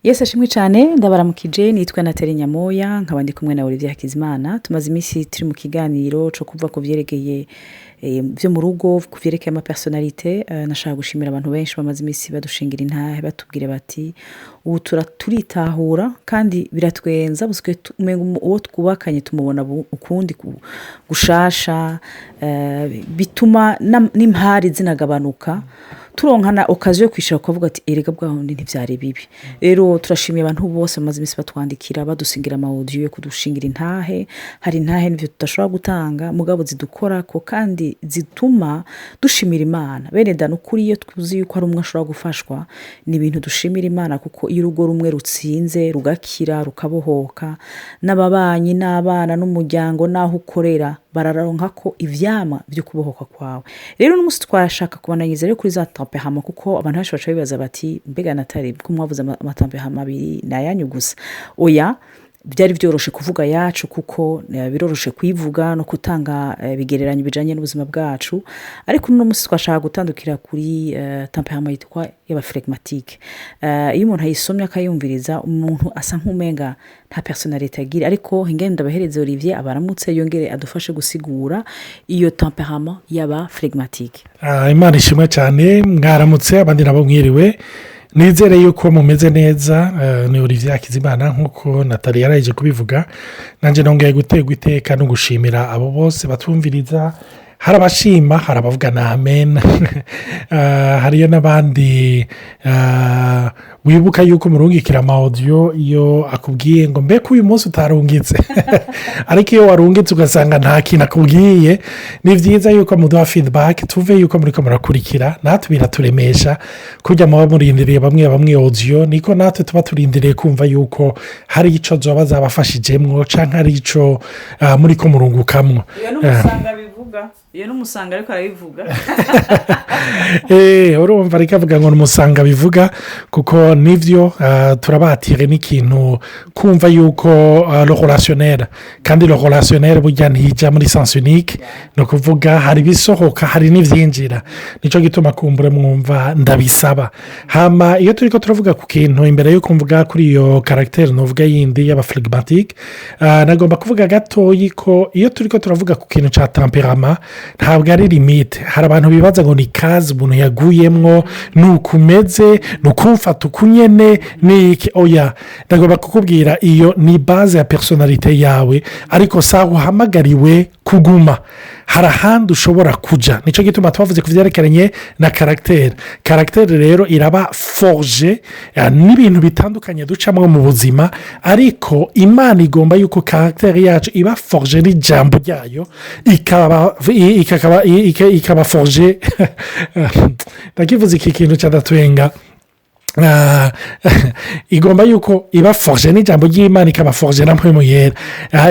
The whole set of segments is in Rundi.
Yesu ashimwe cyane. Ndabaramukije, nitwa Nathalie Nyamoya, nkaba ndi kumwe na Olivier Hakizimana. Tumaze iminsi turi mu kiganiro cyo kuva ku byerekeye byo mu rugo, ku byerekeye ama personnalités. Nashaka gushimira abantu benshi bamaze iminsi badushingira intahe, batubwira bati: "Ubu turitahura kandi biratwenza buswe, umengo uwo twubakanye tumubona ukundi gushasha." Bituma n'impari zinagabanuka, turonka na occasion yo kwicara ukavuga ati: "Erega bwa bundi ntibyari bibi." Rero turashimiye abantu bose bamaze iminsi batwandikira, badusingira ama audio yo kudushingira intahe. Hari intahe n'ibyo tudashobora gutanga, mugabo zidukora ko kandi zituma dushimira Imana. Bene dana, ukuri iyo tuzi yuko hari umwe ashobora gufashwa, ni ibintu dushimira Imana, kuko iyo urugo rumwe rutsinze, rugakira, rukabohoka, n'ababanyi n'abana n'umuryango n'aho ukorera bararonka ko ivyama byo kubohoka kwawe. Rero uno munsi twashaka kubandanyiriza rero kuri za tempéraments, kuko abantu benshi baca bibaza bati: "Mbega Nathalie, ko mwavuze ama tempéraments abiri, ni ayanyu gusa?" Oya, byari byoroshe kuvuga yacu, kuko biroroshe kuyivuga no gutanga ibigereranyo bijyanye n'ubuzima bwacu. Ariko uno munsi twashaka gutandukira kuri tempérament yitwa y'aba flegmatiques. Iyo umuntu ayisomye akayumviriza, umuntu asa nk'umenga nta personnalité agira. Ariko ingene ndabahereza Olivier abaramutse, yongere adufashe gusigura iyo tempérament y'aba flegmatiques. Ah, Imana ishimwe cyane. Mwaramutse, abandi nabo mwiriwe. Nizere yuko mumeze neza. Ni Olivier Hakizimana, nk'uko Nathalie yarangije kubivuga. Nanjye nongeye guterwa iteka no gushimira abo bose batwumviriza. Hari abashima, hari abavuga na amen. Hariyo n'abandi wibuka yuko murungikira ama audio, iyo akubwiye ngo: "Mbega uyu munsi utarungitse?" Ariko iyo warungitse ugasanga nta kintu akubwiye, ni byiza yuko muduha feedback, tuve yuko muri ko murakurikira. Natwe biraturemesha. Kujya muba murindiriye bamwe bamwe audio, niko natwe tuba turindiriye kumva yuko hari icyo zoba zabafashijemwo cyangwa hari icyo muri ko murungukamwo. Iyo n'umusanga bivuga, iyo n'umusanga ariko arabivuga. Urumva, ariko avuga ngo ni umusanga bivuga, kuko nibyo, turabatire n'ikintu kumva yuko le relationnel, kandi le relationnel burya ntijya muri sens unique. Ni ukuvuga hari ibisohoka, hari n'ibyinjira. Nicyo gituma kumbura mwumva ndabisaba. Hama iyo turi ko turavuga ku kintu, imbere y'uko mvuga kuri iyo caractère nuvuga yindi y'aba flegmatiques, nagomba kuvuga gatoyi ko iyo turi ko turavuga ku kintu cya tempérament, ntabwo ari limite. Hari abantu bibaza ngo ni case umuntu yaguyemwo, ni uku umeze, ni ukumfata uku nyene, ni iki. Oya, ndagomba kukubwira, iyo ni base ya personnalité yawe, ariko sawa uhamagariwe kuguma. Hari ahandi ushobora kujya. Nicyo gituma twavuze ku byerekeranye na caractère. Caractère rero iraba forgée n'ibintu bitandukanye ducamo mu buzima, ariko Imana igomba yuko caractère yacu iba forgée n'ijambo ryayo, ikaba forgée. Ndakivuze iki kintu cyadatwenga. Igomba yuko iba forgée n'ijambo ry'Imana, ikaba forgée na Mpwemu Yera.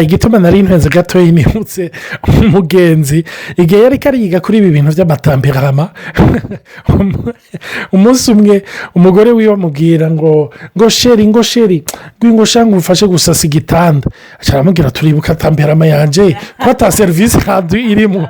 Igituma nari ntwenze gatoya, nibutse umugenzi igihe yari ariga kuri ibi bintu by'ama tempéraments. Umunsi umwe umugore wiwe amubwira ngo: "Chéri, ngo chéri, ngo shanga umufashe gusasa igitanda." Aramubwira: "Turibuka tempérament yanjye ko ata service rendu irimo."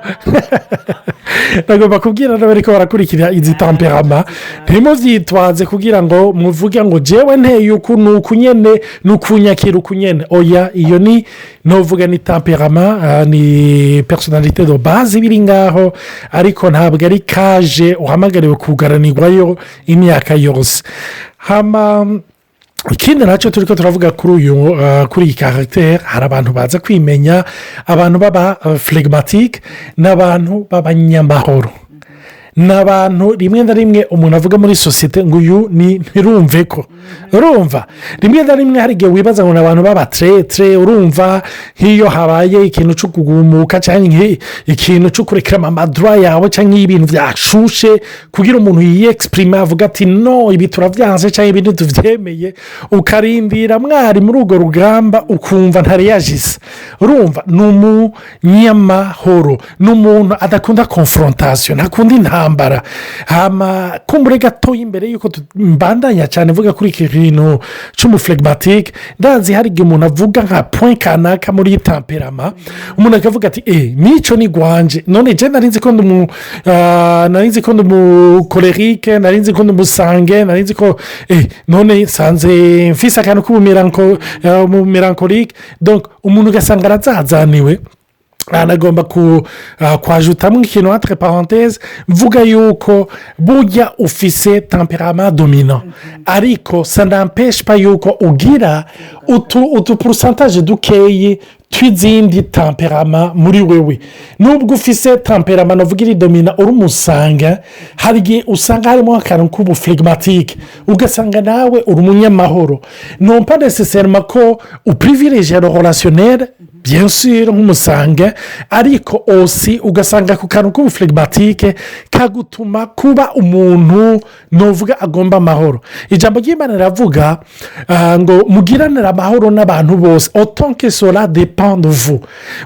Nagomba kubwira n'abari ko barakurikira izi tempéraments, ntimubyitwaze kugira ngo muvuge ngo: "Jewe nteye uku, ni uku nyine, ni ukunyakira uku nyine." Oya, iyo ni nuvuga ni tempérament, ni personnalité de base biri ngaho, ariko ntabwo ari cage uhamagariwe kugaranirwayo imyaka yose. Hama ikindi nacyo turi ko turavuga kuri uyu kuri iyi caractère, hari abantu baza kwimenya. Abantu baba flegmatiques ni abantu b'abanyamahoro, ni abantu rimwe na rimwe umuntu avuga muri sosiyete ngo uyu ni ntirumve ko urumva. Rimwe na rimwe hari igihe wibaza ngo ni abantu b'aba traîtres. Urumva, nk'iyo habaye ikintu cyo kugumuka cyangwa ikintu cyo kurekera ama droits yawe, cyangwa ibintu byashushe, kugira umuntu yiyexprime avuga ati: "No, ibi turabyanze cyangwa ibi ntitubyemeye," ukarindira mwari muri urwo rugamba, ukumva ntareyajise. Urumva, ni umunyamahoro, ni umuntu adakunda confrontation, ntakunda intambara. ntambara. Hama kumbure gatoya, imbere y'uko mbandanya cyane mvuga kuri iki kintu cy'umu flegmatique, ndazi hari igihe umuntu avuga nka point kanaka muri tempérament, umuntu akavuga ati: "Eee, mico ni gwanje. None je nari nzi ko ndi umu colérique, nari nzi ko ndi umu sanguin, nari nzi ko none nsanze mfise akantu k'ubu mélancolique." Donc umuntu ugasanga arazazaniwe. Anagomba kwajutamo ikintu entre parenthèses, mvuga yuko burya ufise tempérament dominant, ariko ça n'empêche pas yuko ugira utu pourcentage dukeyi tw'izindi tempéraments muri wewe. Nubwo ufise tempérament navuga iri dominant, uri umu sanguin, hari igihe usanga harimo akantu k'ubu flegmatique, ugasanga nawe uri umunyamahoro. Non pas nécessairement ko u privilégie le relationnel, bien sûr, nk'umu sanguin, ariko aussi ugasanga ku kantu k'ubu flegmatique kagutuma kuba umuntu nuvuga agomba amahoro. Ijambo ry'Imana riravuga ngo mugiranire amahoro n'abantu bose autant que cela dépend de vous.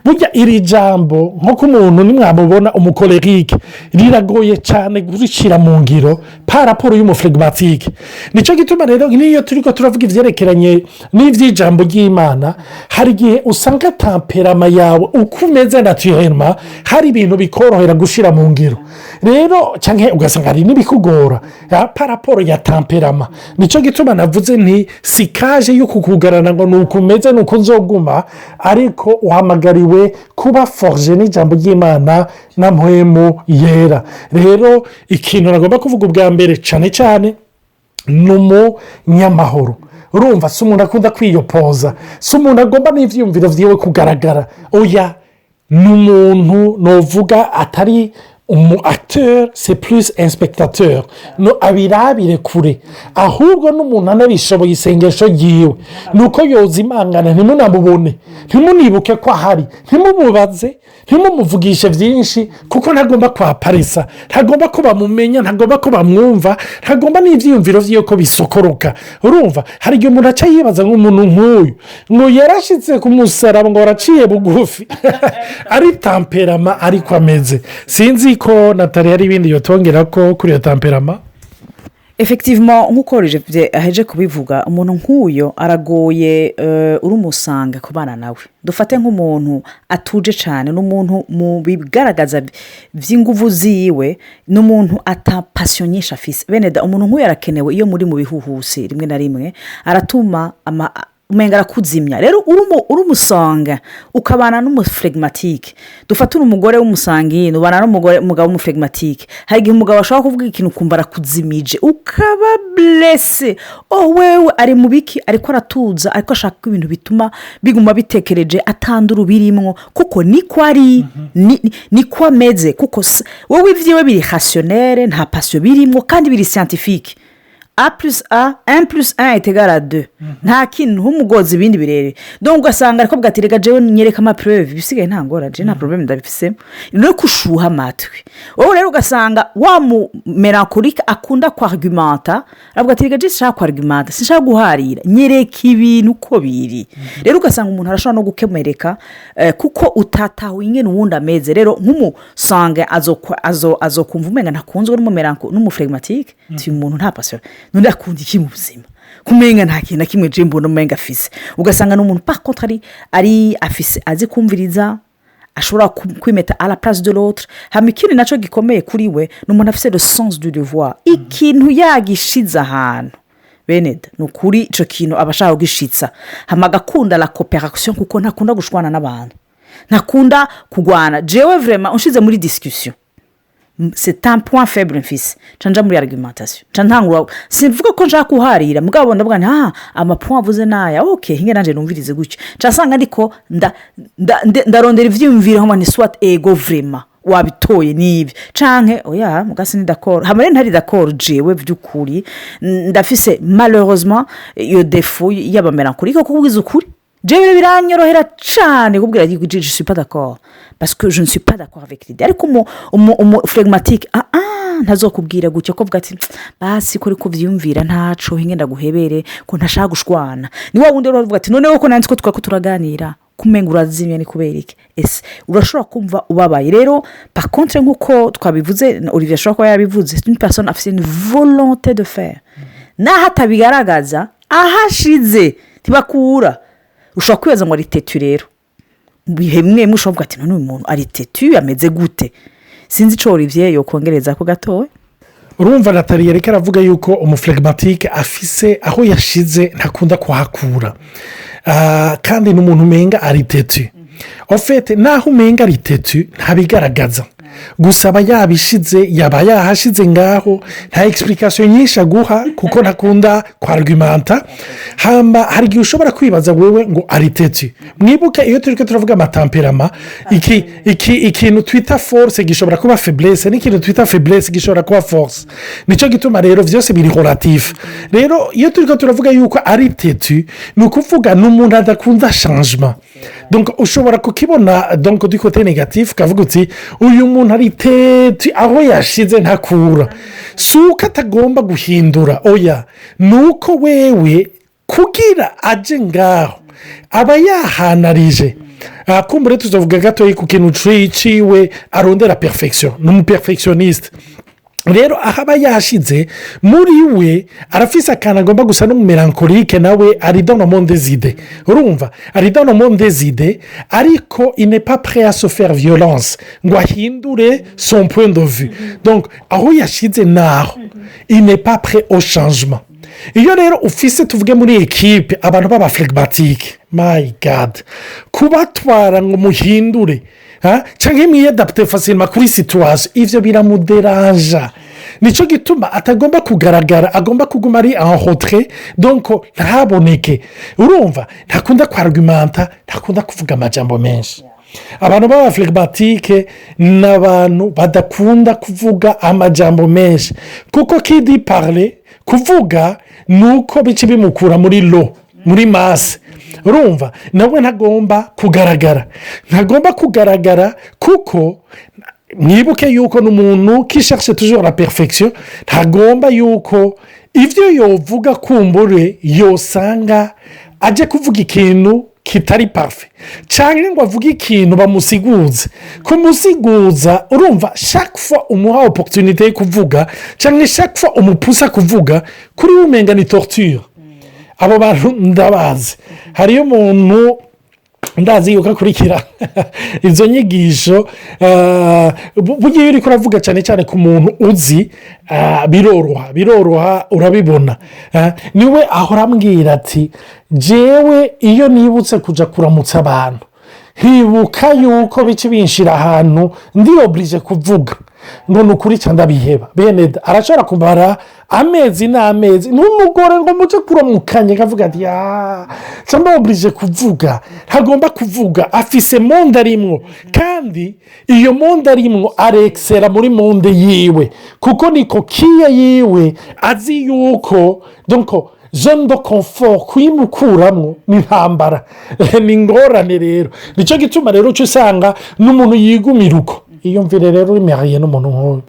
Burya iri jambo, nk'uko umuntu nimwamubona umu colérique, riragoye cyane kurishyira mu ngiro par rapport y'umu flegmatique. Nicyo gituma rero n'iyo turi ko turavuga ibyerekeranye n'iby'ijambo ry'Imana, hari igihe usanga tempérament yawe uko umeze naturellement, hari ibintu bikorohera gushyira mu ngiro rero, cyangwa ugasanga hari n'ibikugora par rapport ya tempérament. Nicyo gituma navuze nti si cage yo kukugarana ngo ni uko umeze, ni uko nzoguma, ariko uhamagariwe kuba forgé n'ijambo ry'Imana na Mpwemu Yera. Rero ikintu nagomba kuvuga ubwa mbere cyane cyane ni umunyamahoro. Urumva, si umuntu akunda kwiyopoza, si umuntu agomba n'ibyiyumviro byiwe kugaragara. Oya, ni umuntu nuvuga atari umu acteur, c'est plus un spectateur, no abirabire kure. Ahubwo n'umuntu anabishoboye, isengesho ryiwe ni uko yoza imangana, ntimunamubone, ntimunibuke ko ahari, ntimumubaze, ntimumuvugishe byinshi, kuko ntagomba kwaparisa, ntagomba ko bamumenya, ntagomba ko bamwumva, ntagomba n'ibyiyumviro byiwe ko bisokoroka. Urumva, hari igihe umuntu aca yibaza nk'umuntu nk'uyu ngo yarashyitse ku musaraba, ngo waraciye bugufi, ari tempérament ariko ameze. Sinzi ko Natali hari ibindi yotongera ko kuri iyo tempérament. Effectivement, nk'uko aheje kubivuga, umuntu nk'uyo aragoye urumusanga kubana nawe. Dufate nk'umuntu atuje cyane, n'umuntu mu bigaragaza by'ingufu ziwe, n'umuntu ata passion nyinshi afise. Bene da, umuntu nk'uyu arakenewe iyo muri mu bihuhusi. Rimwe na rimwe aratuma umenga arakuzimya. Rero uri umu sanguin ukabana n'umu flegmatique, dufate uri umugore w'umu sanguin ubana n'umugore, umugabo w'umu flegmatique, hari igihe umugabo ashobora kuvuga ikintu ukumva arakuzimije, ukaba blessé. Oh, wewe ari mu biki? Ariko aratuza, ariko ashaka ibintu bituma biguma bitekereje, atandura birimwo, kuko niko ari, niko ameze. Kuko wowe ibyiwe biri rationnel, nta passion birimo, kandi biri scientifique. A plus A, 1 plus 1 est égal à 2. Nta kintu nk'umugozi, ibindi birere. Donc ugasanga ariko bwati: "Reka jewe nyereka ama preuves, ibisigaye nta ngorane, jewe nta problème ndabifisemo." No kushuha amatwi wowe rero, ugasanga wa mu mélancolique akunda kwargumanta, aravuga ati: "Reka jewe sinshaka kwargumanta, sinshaka guharira, nyereka ibintu uko biri." Rero ugasanga umuntu arashobora no gukemereka kuko utatahuye ingene uwundi ameze. Rero nk'umu sanguin azokumva umenga ntakunzwe n'umu flegmatique. Uyu muntu nta passion, none akunda iki mu buzima? Kumenga nta kintu na kimwe je mbona umenga afise. Ugasanga ni umuntu par contre ari afise, azi kumviriza, ashobora kwimeta à la place de l'autre. Hama ikindi nacyo gikomeye kuri we, ni umuntu afise le sens du devoir. Ikintu yagishize ahantu, beneda, ni ukuri icyo kintu aba ashaka kugishitsa. Hama agakunda la coopération, kuko ntakunda gushwana n'abantu, ntakunda kurwana. Jewe vraiment unshize muri discussion, c'est un point faible mfise, nca nja muri argumentation, nca ntangura. Simvuga ko nshaka kuharira, mugabo ndavuga nti: "Ah, ama points avuze naya, ok, hinge nanjye numvirize gutya." Nca nsanga ariko ndarondera ivyiyumviro, nka ni soit ego, vraiment wabitoye n'ibi, canke oya, mugasi ni d'accord. Hama rero ntari d'accord. Jewe by'ukuri ndafise malheureusement iyo défaut y'aba mélancolique, kubwiza ukuri jewe biranyorohera cyane kubwira yuko je suis pas d'accord parce que je ne suis pas d'accord avec l'idée. Ariko umu flegmatique, ah ah, ntazokubwira gutya, ko avuga ati: "Basi ko ariko byiyumvira, ntaco, hinge ndaguhebere ko ntashaka gushwana." Ni wa wundi rero avuga ati: "Noneho ko nanditse ko twako turaganira, Kumenga urazimye, ni kubera iki? Ese urashobora kumva ubabaye? Rero par contre, nk'uko twabivuze, Olivier ashobora kuba yabivuze, c'est une personne afite une volonté de faire, naho atabigaragaza. Ahashize ntibakura. Ushobora kwibaza ngo ari têtu. Rero mu bihe bimwe bimwe ushobora kuvuga ati: "None uyu muntu ari têtu, ameze gute?" Sinzi icyo Olivier yokongereza ko gatoya. Urumva, Nathalie yareka aravuga yuko umu flegmatique afise aho yashize ntakunda kuhakura. Kandi ni umuntu umenga ari têtu. Au fait, naho umenga ari têtu, ntabigaragaza. Gusa aba yabishize, yaba yahashize ngaho, nta explication nyinshi aguha kuko ntakunda kwargumenta. Hamba hari igihe ushobora kwibaza wewe ngo ari têtu. Mwibuke, iyo turi ko turavuga ama tempéraments, iki ikintu twita force gishobora kuba faiblesse, n'ikintu twita faiblesse gishobora kuba force. Nicyo gituma rero byose biri relatif. Rero iyo turi ko turavuga yuko ari têtu, ni ukuvuga ni umuntu adakunda changement. Donc ushobora kukibona donc du côté négatif, ukavuga uti: "Uyu muntu ari têtu, aho yashize ntakura." Si uko atagomba guhindura, oya, ni uko wewe kugira aje ngaho aba yahanarije. Kumbure tuzavuga gatoya ku kintu ciwe arondera perfection, ni umu perfectionniste. Rero aho aba yashize muri we, arafise akantu agomba gusa n'umu mélancolique. Nawe ari dans le monde des idées. Urumva, ari dans le monde des idées, ariko il n'est pas prêt à se faire violence ngo ahindure son point de vue. Donc aho yashize naho, il n'est pas prêt au changement. Iyo rero ufise, tuvuge muri équipe, abantu b'aba flegmatiques, my God, kubatwara ngo muhindure cyangwa mwiyadapte facilement kuri situation, ibyo biramuderanja. Nicyo gituma atagomba kugaragara, agomba kuguma ari en retrait, donc ntaboneke. Urumva, ntakunda kwargumenta, ntakunda kuvuga amajambo menshi. Abantu b'aba flegmatiques ni abantu badakunda kuvuga amajambo menshi, kuko qui dit parler, kuvuga, ni uko bica bimukura muri lo muri masse. Urumva, nawe ntagomba kugaragara, ntagomba kugaragara, kuko mwibuke yuko ni umuntu qui cherche toujours la perfection. Ntagomba yuko ibyo yovuga, kumbure yosanga ajya kuvuga ikintu kitari parfait, cyangwa ngo avuge ikintu bamusiguze kumusiguza. Urumva, chaque fois umuha opportunité yo kuvuga, cyangwa chaque fois umupusa kuvuga, kuri we umenga ni torture. Abo bantu ndabazi. Hariyo umuntu ndazi yuko akurikira izo nyigisho. Burya iyo uri kuravuga cyane cyane ku muntu uzi, biroroha, biroroha, urabibona. Niwe ahora ambwira ati: "Jewe iyo nibutse kujya kuramutsa abantu, nkibuka yuko bica binshira ahantu ndi obligé kuvuga, ngo ni ukuri cyangwa ndabiheba." Bene arashobora kumara amezi n'amezi n'umugore ngo muce kuramukanya, akavuga ati: "Yaaa, cyangwa obligé kuvuga." Ntagomba kuvuga, afise monde arimwo, kandi iyo monde arimwo arekisera muri monde yiwe, kuko ni coquille yiwe. Azi yuko donc zone de confort kuyimukuramo ni intambara, ni ingorane. Rero nicyo gituma rero uca usanga n'umuntu yigumira uko. Iyumvire rero uri marié n'umuntu nk'uyu.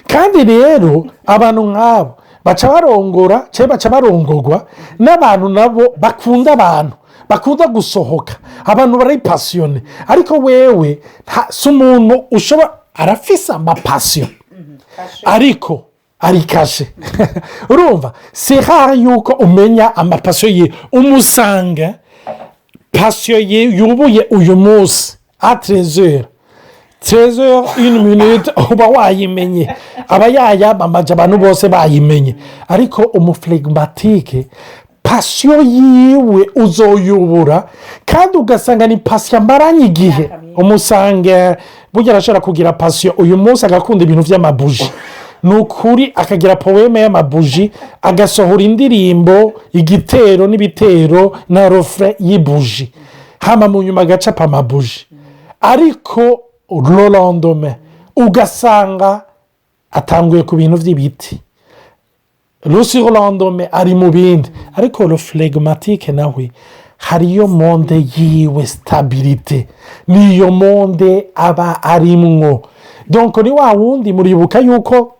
Kandi rero abantu nk'abo baca barongora cyangwa baca barongorwa n'abantu nabo bakunda abantu, bakunda gusohoka, abantu bari passionnés. Ariko wewe si umuntu ushobora, arafise ama passions ariko ari caché. Urumva, c'est rare yuko umenya ama passions ye. Umusanga passion ye yubuye uyu munsi à 13h, 13h01, uba wayimenye, aba yayamamaje, abantu bose bayimenye. Ariko umu flegmatique, passion yiwe uzoyubura, kandi ugasanga ni passion amaranye igihe. Umusanga burya arashobora kugira passion uyu munsi, agakunda ibintu by'ama bougies, ni ukuri, akagira poème y'ama bougies, agasohora indirimbo, igitero n'ibitero na refrain y'i bougie, hama mu nyuma agacapa ama bougies. Ariko le lendemain ugasanga atanguye ku bintu by'ibiti, le surlendemain ari mu bindi. Ariko le flegmatique nawe hariyo monde yiwe, stabilité, niyo monde aba arimwo. Donc ni wa wundi muribuka yuko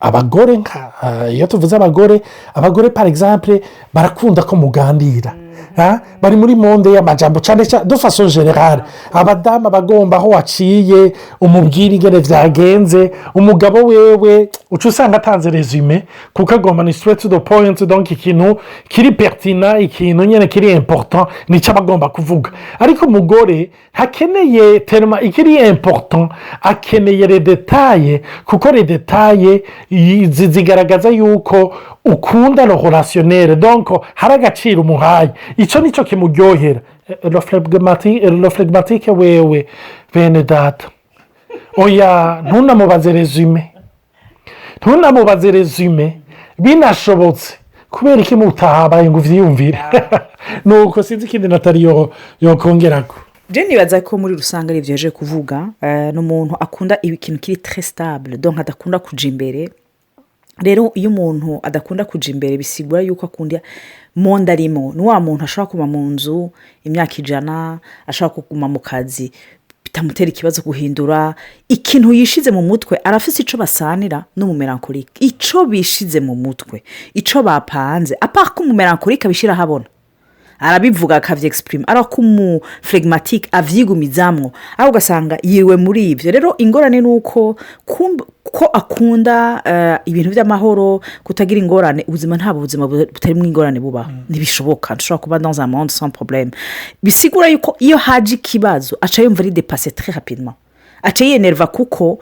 abagore, nka iyo tuvuze abagore, abagore par exemple barakunda ko muganira. Ah, bari muri monde y'amajambo cyane cyane, de façon générale abadamu bagomba aho waciye umubwira ingene vyagenze. Umugabo wewe uca usanga atanze résumé, kuko agomba ni straight to the point, donc ikintu kiri pertinent, ikintu nyine kiri important, nicyo aba agomba kuvuga. Ariko umugore ntakeneye tellement ikiri important, akeneye les détails, kuko les détails zigaragaza yuko ukunda le relationnel, donc hari agaciro umuhaye. Icyo nicyo kimuryohera. Le flegmatique wewe, bene data, oya, ntunamubaze résumé, ntunamubaze résumé. Binashobotse, kubera iki mutahabaye ngo uvyiyumvire? Nuko sinzi ikindi natari yokongerako. Je nibaza ko muri rusange ari ibyo yaje kuvuga. Ni umuntu akunda ikintu kiri très stable, donc adakunda kuja imbere. Rero iyo umuntu adakunda kuja imbere, bisigura yuko akunda monde arimo. Ni wa muntu ashobora kuba mu nzu imyaka 100, ashobora kuguma mu kazi bitamutera ikibazo guhindura ikintu yishize mu mutwe. Arafise icyo basanira n'umu mélancolique, icyo bishize mu mutwe, icyo bapanze, à part ko umu mélancolique abishyira ahabona, arabivuga, akabyexprima, ariko umu flegmatique abyigumizamwo, aho ugasanga yiriwe muri ibyo. Rero ingorane ni uko ko akunda ibintu by'amahoro, kutagira ingorane. Ubuzima, ntabwo ubuzima butarimo ingorane bubaho, ntibishoboka. Dushobora kuba dans un monde sans problème. Bisigura yuko iyo haje ikibazo, aca yumva ari dépassé très rapidement, aca yiyenerva, kuko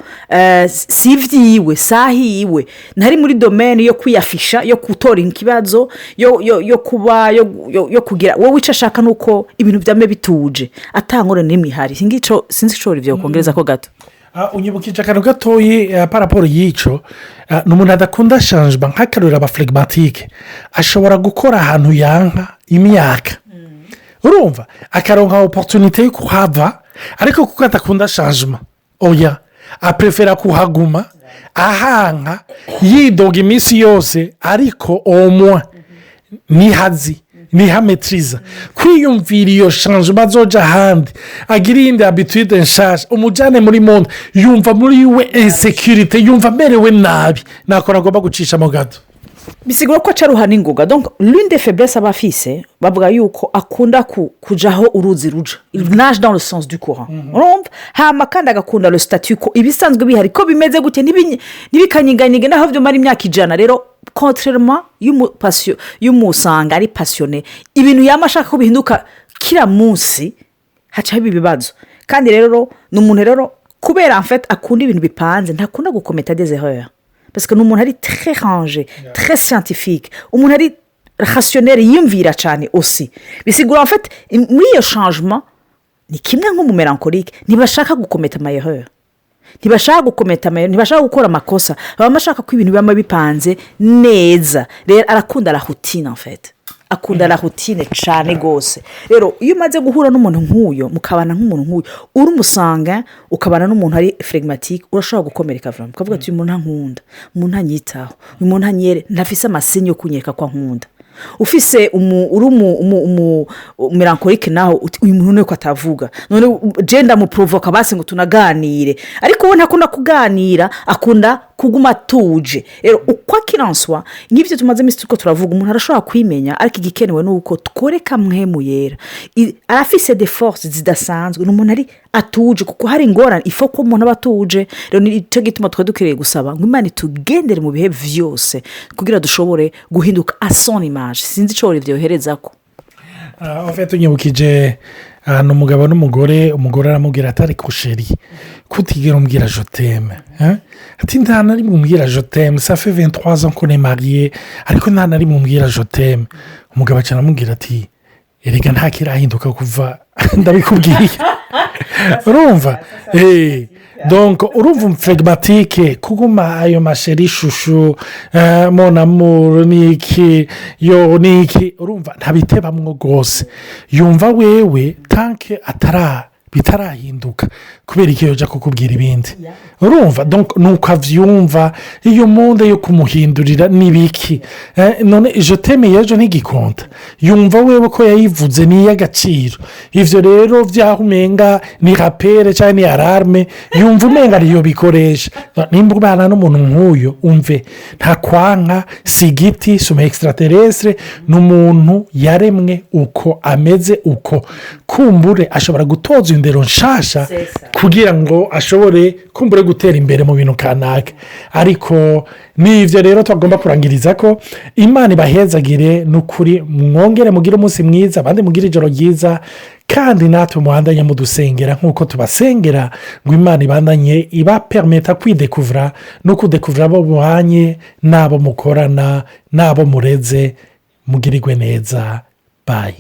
si ibyiwe, si ahiwe, ntari muri domaine yo kwiyafisha, yo gutora ikibazo, yo kuba yo kugira. Wowe icyo ashaka ni uko ibintu byame bituje, atangorane n'imwe ihari. Sinzi icyo ibyo kongereza ko gato. Unyibukije akantu gatoyi par rapport y'icyo. Ni umuntu adakunda changement. Nk'akarorero, aba flegmatique ashobora gukora ahantu yanka imyaka, urumva, akaronka opportunité yo kuhava, ariko kuko adakunda changement, oya, aprefera kuhaguma ahanka, yidoga iminsi yose, ariko au moins nihazi nihametiriza kwiyumvira iyo changement, azoja ahandi, agira iyindi habitude nshasha, umujyane muri monde, yumva muri we insécurité, yumva amerewe nabi. Nakora agomba gucishamo gato. Bisigura ko acaruha n'ingoga. Donc l'une des faiblesses aba afise, bavuga yuko akunda kuja aho uruzi ruja, il nage dans le sens du courant, urumva. Hama kandi agakunda le statu quo, ibisanzwe bihari ko bimeze gutya, ntibikanyiganyige naho byomara imyaka 100. Rero contrairement y'umu sanguin ari passionné, ibintu yaba ashaka ko bihinduka kira munsi, hacaho ibibazo. Kandi rero ni umuntu rero, kubera en fait akunda ibintu bipanze, ntakunda gukometa des erreurs, parce que ni umuntu ari très rangé, très scientifique, umuntu ari rationnel, yiyumvira cyane aussi. Bisigura en fait muri iyo changement, ni kimwe nk'umu mélancolique, ntibashaka gukometa ama erreurs, ntibashaka gukometa ama erreurs, ntibashaka gukora amakosa. Baba bashaka ko ibintu biba bipanze neza. Rero arakunda la routine, en fait akunda la routine cyane rwose. Rero iyo umaze guhura n'umuntu nk'uyo, mukabana nk'umuntu nk'uyu, uri umu sanguin ukabana n'umuntu ari flegmatique, urashobora gukomereka vuba, ukavuga ati: "Uyu muntu ntankunda, umuntu ntanyitaho, uyu muntu ntanyere, ntafise ama signes yo kunyereka ko ankunda." Ufise uri umu mélancolique naho, uti: "Uyu muntu nuko atavuga, none genda muprovoka basi ngo tunaganire." Ariko we ntakunda kuganira, akunda kuguma atuje. Rero uko akiranswa nk'ibyo tumaze iminsi turiko turavuga, umuntu arashobora kwimenya, ariko igikenewe ni uko tworeka Mpwemu Yera. Arafise des forces zidasanzwe, ni umuntu ari atuje, kuko hari ingorane ifo ko umuntu aba atuje. Rero nicyo gituma twari dukwiriye gusaba ngo Imana itugendere mu bihe byose, kugira dushobore guhinduka à son image. Sinzi icyo byohereza ko. En fait unyibukije ahantu umugabo n'umugore, umugore aramubwira ati: "Ariko chéri, kutigera umbwira je t'aime?" Ati: "Nta na rimwe umbwira je t'aime, ça fait 23 ans qu'on est mariés, ariko nta na rimwe umbwira je t'aime." Umugabo aca aramubwira ati: "Erega nta kirahinduka kuva ndabikubwiye." Urumva, donc urumva, umu flegmatique kuguma ayo ma chéri, chouchou, mon amour, niki yo niki, urumva ntabitebamwo rwose. Yumva wewe tant que atarabishira ahabona, Bitarahinduka kubera iki yoja kukubwira ibindi? Urumva, donc nuko avyumva. Iyo monde yo kumuhindurira n'ibiki? None je t'aime y'ejo ntigikonta? Yumva wewe ko yayivuze ni iy'agaciro. Ivyo rero vyaho umenga ni rappel cyangwa ni alarme, yumva umenga ariyo bikoresha. Nimba ubana n'umuntu nk'uyo, umve, nta kwanka, si igiti, si umu extraterrestre, ni umuntu yaremwe uko ameze uko. Kumbure ashobora gutoza indero nshasha kugira ngo ashobore kumbure gutera imbere mu bintu kanaka. Ariko ni ibyo rero tugomba kurangiriza ko Imana ibahezagire. Ni ukuri, mwongere mugire umunsi mwiza, abandi mugire ijoro ryiza, kandi natwe muhandanye mudusengera nk'uko tubasengera, ngo Imana ibandanye ibaperimeta kwidekuvura no kudekuvura abo muhanye n'abo mukorana n'abo mureze. Mugirirwe neza, bye.